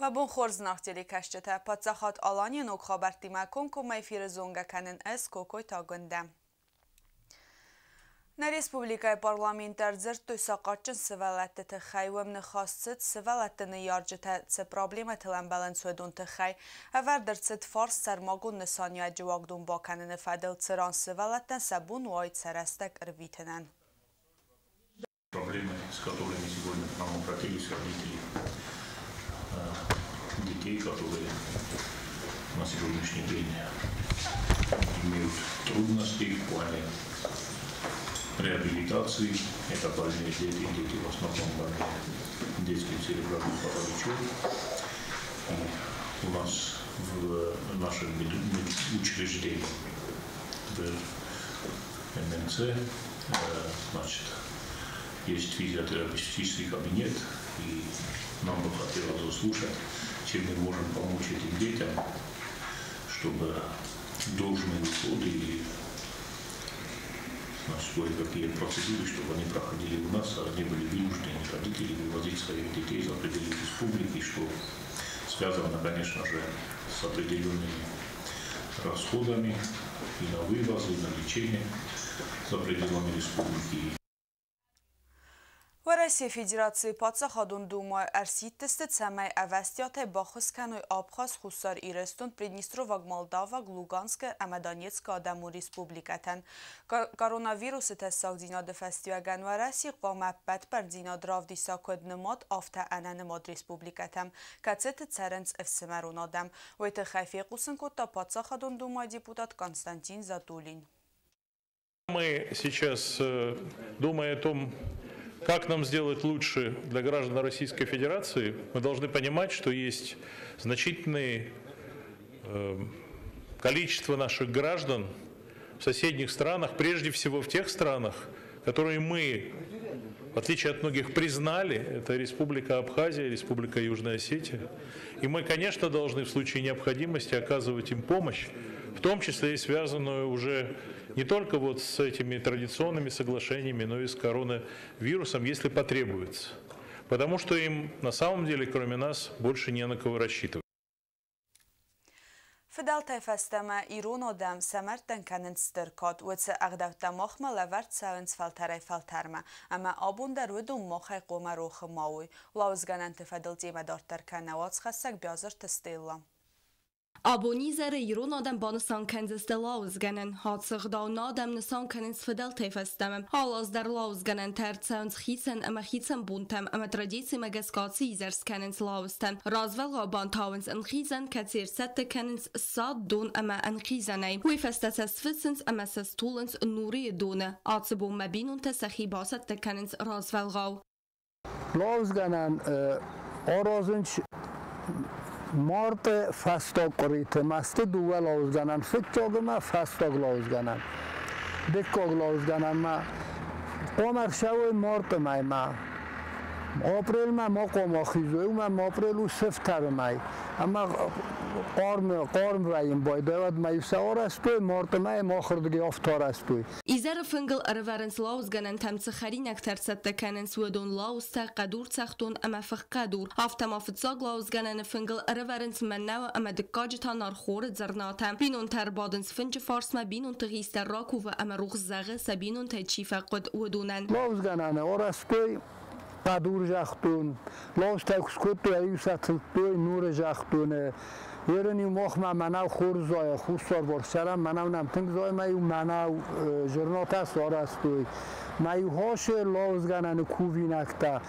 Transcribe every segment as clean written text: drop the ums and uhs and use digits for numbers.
Уӕ бон хорз, зынаргъ телекӕсджытӕ! Паддзахад Аланийы ног хабӕрттимӕ комкоммӕ эфиры зонгӕ кӕнын ӕз, Кокойты Агуындӕ. Нӕ республикӕйы парламенты ӕрдзырдтой сахъатджын сывӕллӕтты тыххӕй. Уым ныхас цыд, сывӕллӕтты ныййарджытӕ цы проблемӕтыл ӕмбӕлынц, уыдон тыххӕй. Ӕвӕрд ӕрцыд фарст сӕрмагонд нысаниуӕджы уагдон бакӕныны фӕдыл, цыран сывӕллӕттӕн сӕ бон уаид сӕ рӕстӕг ӕрвитынӕн. Проблемы, с которыми сегодня к нам обратились родители детей, которые на сегодняшний день имеют трудности в плане реабилитации. Это больные дети, дети в основном больные детским церебральным параличом. И у нас в нашем учреждении в МНЦ, значит, есть физиотерапевтический кабинет, и нам бы хотелось услышать, чем мы можем помочь этим детям, чтобы должные уходы и, значит, кое-какие процедуры, чтобы они проходили у нас, а не были вынуждены родители вывозить своих детей за пределы республики, что связано, конечно же, с определенными расходами и на вывоз, и на лечение за пределами республики. Уӕрӕсейы Федерацийы Паддзахадон Думӕйы ӕрсидтысты, цӕмӕй ӕвӕстиатӕй баххуыс кӕной Абхаз, Хуссар Ирыстон, Приднестроваг Молдаваг, Луганскы ӕмӕ Донецкы адӕмон республикӕтӕн. Коронавирусы тӕссагдзинады фӕстиуӕгӕн Уӕрӕсе хъуамӕ ӕппӕт бӕрндзинад равдиса куыд нымад, афтӕ ӕнӕнымад республикӕтӕм, кӕцыты цӕрынц ӕфсымӕрон адӕм. Уый тыххӕй фехъусын кодта Паддзахадон Думӕйы депутат Константин Затулин. Мы сейчас, думая о том, как нам сделать лучше для граждан Российской Федерации, мы должны понимать, что есть значительное количество наших граждан в соседних странах, прежде всего в тех странах, которые мы, в отличие от многих, признали, это Республика Абхазия, Республика Южная Осетия. И мы, конечно, должны в случае необходимости оказывать им помощь, в том числе и связанную уже не только вот с этими традиционными соглашениями, но и с коронавирусом, если потребуется. Потому что им на самом деле, кроме нас, больше не на кого рассчитывать. Фыдӕлтӕй фӕстӕмӕ ирон адӕм сӕ мӕрдтӕн кӕнынц стыр кад. Уыцы ӕгъдӕуттӕ махмӕ лӕвӕрд цӕуынц фӕлтӕрӕй-фӕлтӕрмӕ. Ӕмӕ абон дӕр уыдон махӕй хъуамӕ рохы ма уой. Лауызгӕнӕнты фӕдыл темӕ дарддӕр кӕны уацхӕссӕг Биазырты Стелла. Абон изӕры ирон адӕм банысан кӕндзысты лауызгӕнӕн. Ацы ӕгъдау нӕ адӕм нысан кӕнынц фыдӕлтӕй фӕстӕмӕ. Алы аз дӕр лауызгӕнӕнтӕ ӕрцӕуынц хицӕн ӕмӕ хицӕн бонтӕм ӕмӕ традицимӕ гӕсгӕ ацы изӕр скӕнынц лауызтӕ. Развӕлгъау бантауынц ӕнхъизӕн, кӕцы ӕрцӕттӕ кӕнынц ссад, дон ӕмӕ ӕнхъизӕнӕй. Уый фӕстӕ сӕ сфыцынц ӕмӕ сӕ стулынц нурыйы доны. Ацы бонмӕ бинонтӕ сӕхи бацӕттӕ кӕнынц развӕлгъау. Лауызгӕнӕн аразынц марты фӕстаг къуыриты, масты дыууӕ лауызгӕнӕн, фыццаг ӕмӕ фӕстаг лауызгӕнӕн. Дыккаг лауызгӕнӕнмӕ хъуамӕ ӕрцӕуой марты мӕймӕ. Апрельмӕ ма хъуамӕ ахизой, уымӕн апрель у сыфтӕры мӕй. Ӕмӕ хъарм, хъарм вӕййын байдайы, уӕд сӕ арӕзтой, марты мӕйы махырдыгӕй афтӕ арӕзтой. Изӕры фынгыл ӕрӕвӕрынц лауызгӕнӕнтӕм цы хӕринӕгтӕ ӕрцӕттӕ кӕнынц, уыдон лауызтӕ, хъӕдурцӕхдон ӕмӕ фыххъӕдур. Афтӕ ма фыццаг лауызгӕнӕны фынгыл ӕрӕвӕрынц мӕнӕуы ӕмӕ дыккаджы та нархоры дзӕрнатӕ. Бинонтӕ ӕрбадынц фынджы фарсмӕ, бинонты хистӕр ракувы ӕмӕ рухс зӕгъы, сӕ бинонтӕй чи фӕхъуыд, уыдонӕн. Лауызгӕнӕны арӕзтой хъӕдур загътон, лауызтӕ куы скодтой, ӕви сӕ тылдтой нуры загътоны. Ерын-иу махмӕ мӕнӕу хорз зайы, хуссарварс цӕрӕм, мӕнӕу нӕм тынг зайы, мӕ-иу мӕнӕу зырнатӕ сарӕзтой. Мӕ-иу хосы лауызгӕнӕны кувинӕгтӕ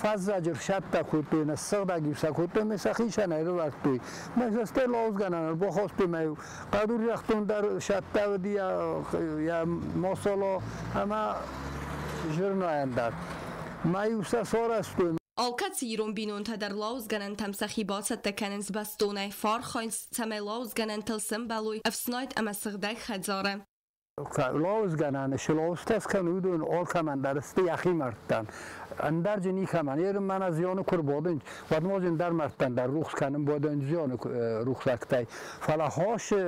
фӕззӕджы рсӕттӕ кодтой, ныссыгъдӕг-иу сӕ кодтой, мӕ сӕ хицӕн ӕрывӕрдтой. Мӕ сӕ стӕй лауызгӕнӕн ӕрбахастой, мӕ-иу хъӕдур загътон дӕр сӕттӕ уыди йӕ масала ӕмӕ зырнайӕн дӕр. Мӕ-иу сӕ сарӕзтой. Алкӕцы ирон бинонтӕ дӕр лауызгӕнӕнтӕм сӕхи бацӕттӕ кӕнынц бӕстонӕй, фӕархайынц, цӕмӕй лауызгӕнӕнтыл сӕмбӕлой ӕфснайд ӕмӕ сыгъдӕг хӕдзары. Лауызгӕнӕны цы лауызтӕ скӕны, уыдон алкӕмӕн дӕр сты йӕхи мӕрдтӕн. Ӕндӕр дзы никӕмӕн. Ерын мӕнӕ зионы куы рбадынц, уӕд ма дзы ӕндӕр мӕрдтӕн дӕр рухс кӕнын бадынц зионы рухсӕгтӕй. Фӕлӕ хосы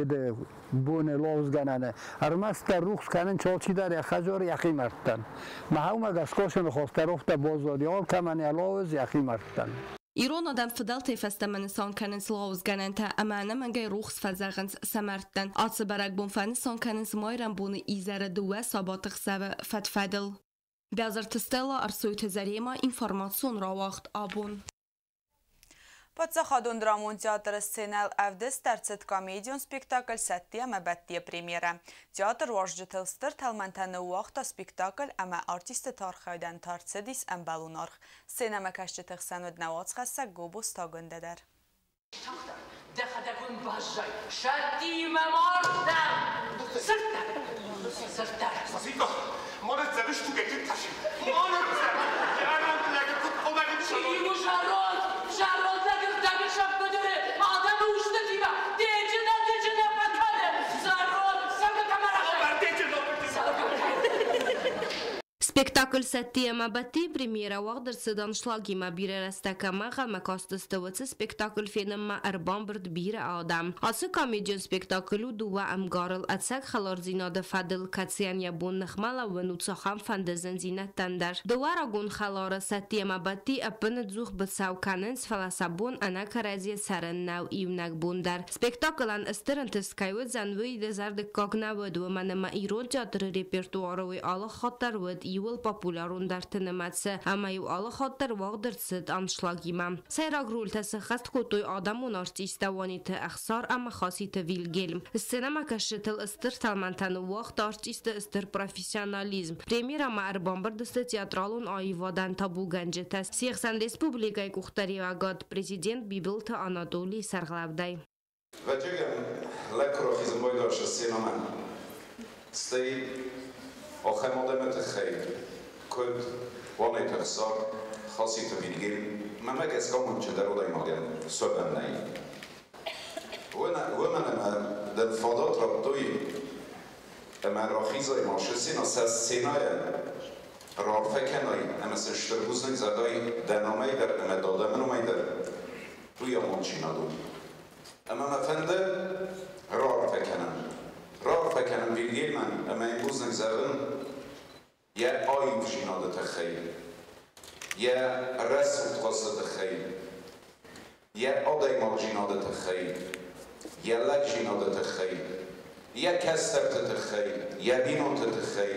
еды боны лауызгӕнӕны ӕрмӕстдӕр рухс кӕнын алчидӕр йӕ хӕдзар йӕхи мӕрдтӕн. Мӕ уымӕ гӕсгӕ ныхас дӕр афтӕ баззади, алкӕмӕн йӕ лауыз йӕхи мӕрдтӕн. Ирон адӕм фыдӕлтӕй фӕстӕмӕ нысан кӕнынц лауызгӕнӕнтӕ ӕмӕ ӕнӕмӕнгӕй рухс фӕзӕгъынц сӕ мӕрдтӕн. Ацы бӕрӕгбон фӕнысан кӕнынц майрӕмбоны изӕры дыууӕ сабаты хсӕвы фӕд-фӕдыл. Бязырты Стелла, Ӕрсойты Зарема, информацион рауагъд абон. Паддзахадон драмон театры сценӕйыл ӕвдыст ӕрцыд комедион спектакль «Сӕтти ӕмӕ Бӕтти-йы премьерӕ». Театр уазджытыл стыр тӕлмӕнтӕ ныууагъта спектакль ӕмӕ артистты архайдӕн та ӕрцыдис ӕмбӕлон аргъ. Сценӕмӕкӕсджыты хсӕн уыд нӕ уацхӕссӕг Гобозты Агуындӕ дӕр. Дӕхӕдӕг уын баззай, Сӕттиимӕ мардтӕ! Сырдтӕ! Сырдтӕ! Иу зӕронд, зӕронд лӕг ӕрдӕгы сӕппыдыры адӕмы устытимӕ деджынӕ-деджынӕ фӕкӕны. Зӕронд, цӕугӕ кӕм арахай? Цӕугӕ кӕм? Спектакль «Сӕтти ӕмӕ Бӕтти» премьерӕ уагъд ӕрцыд аншлагимӕ. Бирӕ рӕстӕг ӕмӕ ӕнхъӕлмӕ кастысты уыцы спектакль фенынмӕ ӕрбамбырд бирӕ адӕм. Ацы комедион спектакль у дыууӕ ӕмгарыл ӕцӕг хӕлардзинады фӕдыл, кӕцыйӕн йӕ бон ныхмӕлӕууын у цахӕмфӕнды зындзинӕдтӕн дӕр. Дыууӕ рагон хӕлары Сӕтти ӕмӕ Бӕтти ӕппынӕдзух быцӕу кӕнынц, фӕлӕ сӕ бон ӕнӕ кӕрӕдзийӕ цӕрын нӕу иунӕг бон дӕр. Спектаклӕн стыр ӕнтыст кӕй уыдзӕн, уый дызӕрдыггаг нӕ уыд, уымӕн ӕмӕ ирон театры репертуары уый алы хатт дӕр уыд иууыл популярондӕрты нымӕцы ӕмӕ-иу алы хатт дӕр уагъд ӕрцыд аншлагимӕ. Сӕйраг рольтӕ сӕххӕст кодтой адӕмон артисттӕ Уаниты Ӕхсар ӕмӕ Хаситы Вильгельм. Сценӕмӕкӕсджытыл стыр тӕлмӕнтӕ ныууагъта артисты стыр профессионализм. Премьерӕмӕ ӕрбамбырд сты театралон аивадӕн табугӕнджытӕ, се хсӕн республикӕйы къухдариуӕгад президент Бибылты Анатолийы сӕргълӕудӕй. Вӕджегӕн лӕг куы рахизын байдайы сценӕмӕ, стӕй ахӕм адӕмы тыххӕй, куыд Уанеты Ӕхсар, Хаситы Вильгельм, мӕнмӕ гӕсгӕ амондджындӕр адӕймагӕн суӕвӕн нӕй. Уымӕн ӕмӕ дын фадат радтой ӕмӕ рахизай ма сценӕ сӕ сценӕйӕн раарфӕ кӕнай ӕмӕ сын стыр бузныг зӕгъай дӕ номӕй дӕр ӕмӕ дӕ адӕмы номӕй дӕр, уый амондджинад у. Ӕмӕ мӕ фӕнды раарфӕ кӕнын. Раарфӕ кӕнын Вильгельмӕн ӕмӕ йын бузныг зӕгъын йӕ аивдзинады тыххӕй, йӕ рӕсугъд хъазты тыххӕй, йӕ адӕймагдзинады тыххӕй, йӕ лӕгдзинады тыххӕй, йӕ кӕстӕрты тыххӕй, йӕ бинонты тыххӕй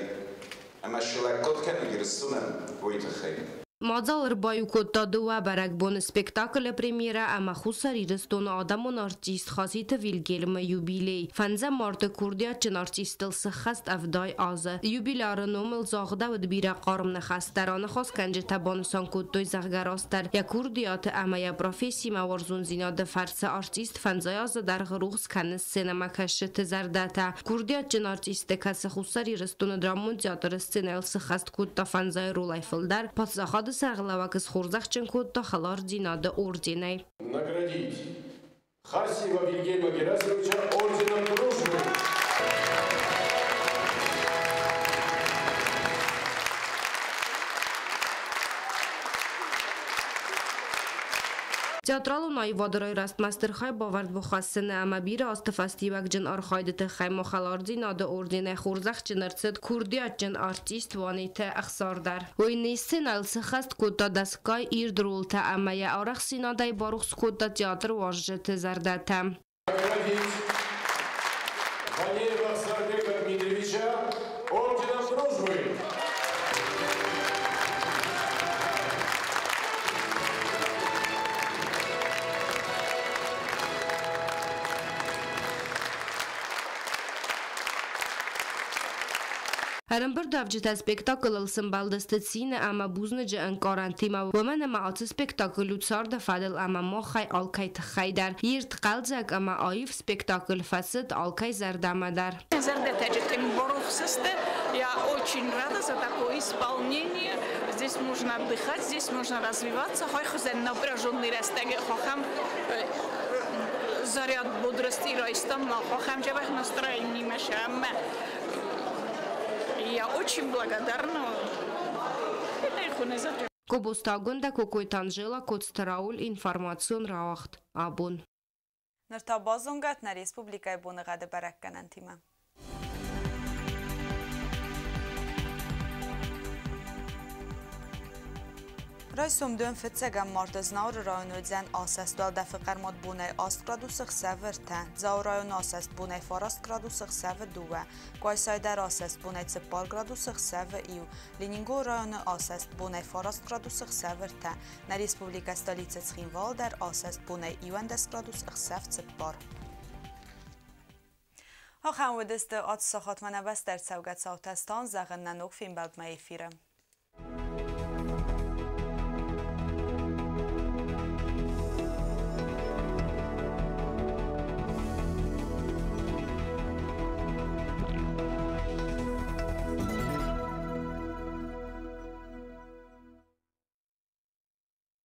ӕмӕ слӕггад кӕны Ирыстонӕн, уый тыххӕй. Мадзал ӕрбаиу кодта дыууӕ бӕрӕгбоны спектаклы премьерӕ ӕмӕ Хуссар Ирыстоны адӕмон артист Хаситы Вильгельмы юбилей. Фӕндзӕм марты курдиатджын артисттыл сыххӕст 70 азы. Юбиляры номыл загъдӕуыд бирӕ хъарм ныхӕстӕ. Раныхасгӕнджытӕ банысан кодтой, зӕгъгӕ, растдӕр йӕ курдиаты ӕмӕ йӕ профессимӕ уарзондзинады фӕрцы артист фӕндзай азы дӕргъы рухс кӕны сценӕмӕкӕсджыты зӕрдӕтӕ. Курдиатджын артисты, кӕцы Хуссар Ирыстоны драмон театры сценӕйыл сыххӕст кодта фӕндзай ролӕй фылдӕр, паддзахады сӕргълӕууӕг схорзӕхджын кодта хӕлардзинады орденӕй. Наградить Хасиева Вильгельма Герасимовича орденом Дружбы. Театралон аивады райрӕзтмӕ стыр хайбавӕрд бахӕссыны ӕмӕ бирӕ азты фӕстиуӕгджын архайды тыххӕй ма хӕлардзинады орденӕй хорзӕхджын ӕрцыд курдиатджын артист Уаниты Ӕхсар дӕр. Уый не сценӕйыл сыххӕст кодта дӕсгай ирд ролтӕ ӕмӕ йӕ арӕхстдзинадӕй барухс кодта театры уазджыты зӕрдӕтӕ. Наградить Ванеева Сарбека Дмитриевича орденом Дружбы. Ӕрӕмбырдуӕвджытӕ спектаклыл сӕмбӕлдысты цины ӕмӕ бузныджы ӕнкъарӕнтимӕ, уымӕн ӕмӕ ацы спектакль у царды фӕдыл ӕмӕ махӕй алкӕй тыххӕй дӕр. Ирд, хъӕлдзӕг ӕмӕ аив спектакль фӕцыд алкӕй зӕрдӕмӕ дӕр. Зӕрдӕтӕ тынг барухс сты. Я очень рада за такое исполнение. Здесь можно отдыхать, здесь можно развиваться. Хай напряженный рӕстӕг хахӕм заряд бодрости райстам, хахӕм дзӕбӕх настроение ӕмӕ я очень благодарна. Гобозты Агуындӕ, Кокойты Анжела, Коцты Рауль, информацион рауагъд абон. Ныр та базонгӕ нӕ республикӕйы боныгъӕды бӕрӕггӕнӕнтимӕ. Райсом дон фыццӕгӕм марты Знауыры районы уыдзӕн асӕст, уӕлдӕфы хъӕрмуат бонӕй 8 градусы, ӕхсӕвы 3. Дзауы районы асӕст, бонӕй 9 градусы, ӕхсӕвы 2. Къуайсайы дӕр асӕст, бонӕй 4 градусы, ӕхсӕвы 1. Ленингоры районы асӕст, бонӕй 9 градусы, ӕхсӕвы 3. Нӕ республикӕ столицӕ Цхинвалы дӕр асӕст, бонӕй 11 градус, ӕхсӕв 4. Ахӕм уыдысты ацы сахатмӕ нӕ бӕстӕ ӕрцӕугӕ цаутӕ. Стан зӕгъын нӕ ног фембӕлдмӕ эфиры.